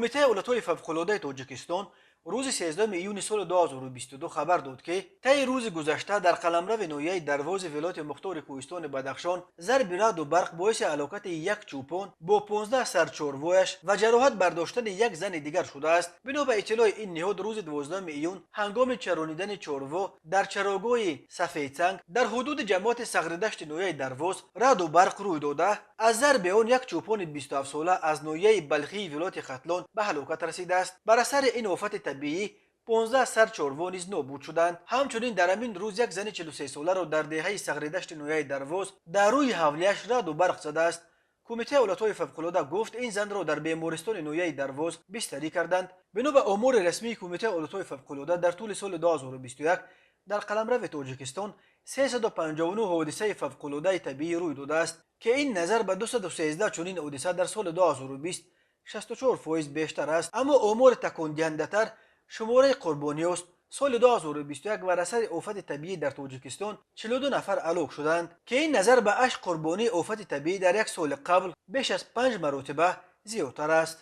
Кумитаи ҳолатҳои фавқулодаи Тоҷикистон рӯзи 13 июни соли 2022 хабар дод, ки таи рӯзи гузашта дар қаламрави ноҳияи Дарвози вилояти мухтори Кӯҳистони Бадахшон зарби раъду барқ боиси ҳалокати як чӯпон бо 15 сар чорвояш ва ҷароҳат бардоштани як зани дигар шудааст. Бино ба иттилои ин ниҳод, рӯзи 12 июн ҳангоми чаронидани чорво дар чарогоҳи Сафедсанг дар ҳудуди ҷамоати Сағридашти ноҳияи Дарвоз раъду барқ рӯй дода, аз зарби он як чӯпони 27сола аз ноҳияи Балхии вилояти Хатлон ба ҳалокат расидааст. Бар асари ин офати табиӣ 15 сар чорво низ нобуд шуданд. Ҳамчунин дар ҳамин рӯз як зани 43соларо дар деҳаи Сағридашти ноҳияи Дарвоз дар рӯи ҳавлияш раъду барқ задааст. Кумитаи ҳолатҳои фавқулода гуфт, ин занро дар бемористони ноҳияи Дарвоз бистарӣ карданд. Бино ба омори расмии Кумитаи ҳолатҳои фавқулода, дар тӯли соли 2021 дар қаламрави Тоҷикистон 359 ҳодисаи фавқулодаи табиӣ рӯй додааст, ки ин назар ба 213 чунин ҳодиса дар соли 2020 64% бештар аст. Аммо омори такондиҳандатар шумораи қурбониёст. Соли 2021 бар асари офати табиӣ дар Тоҷикистон 42 нафар ҳалок шуданд, ки ин назар ба 8 қурбонии офати табиӣ дар як соли қабл беш аз 5 маротиба зиёдтар аст.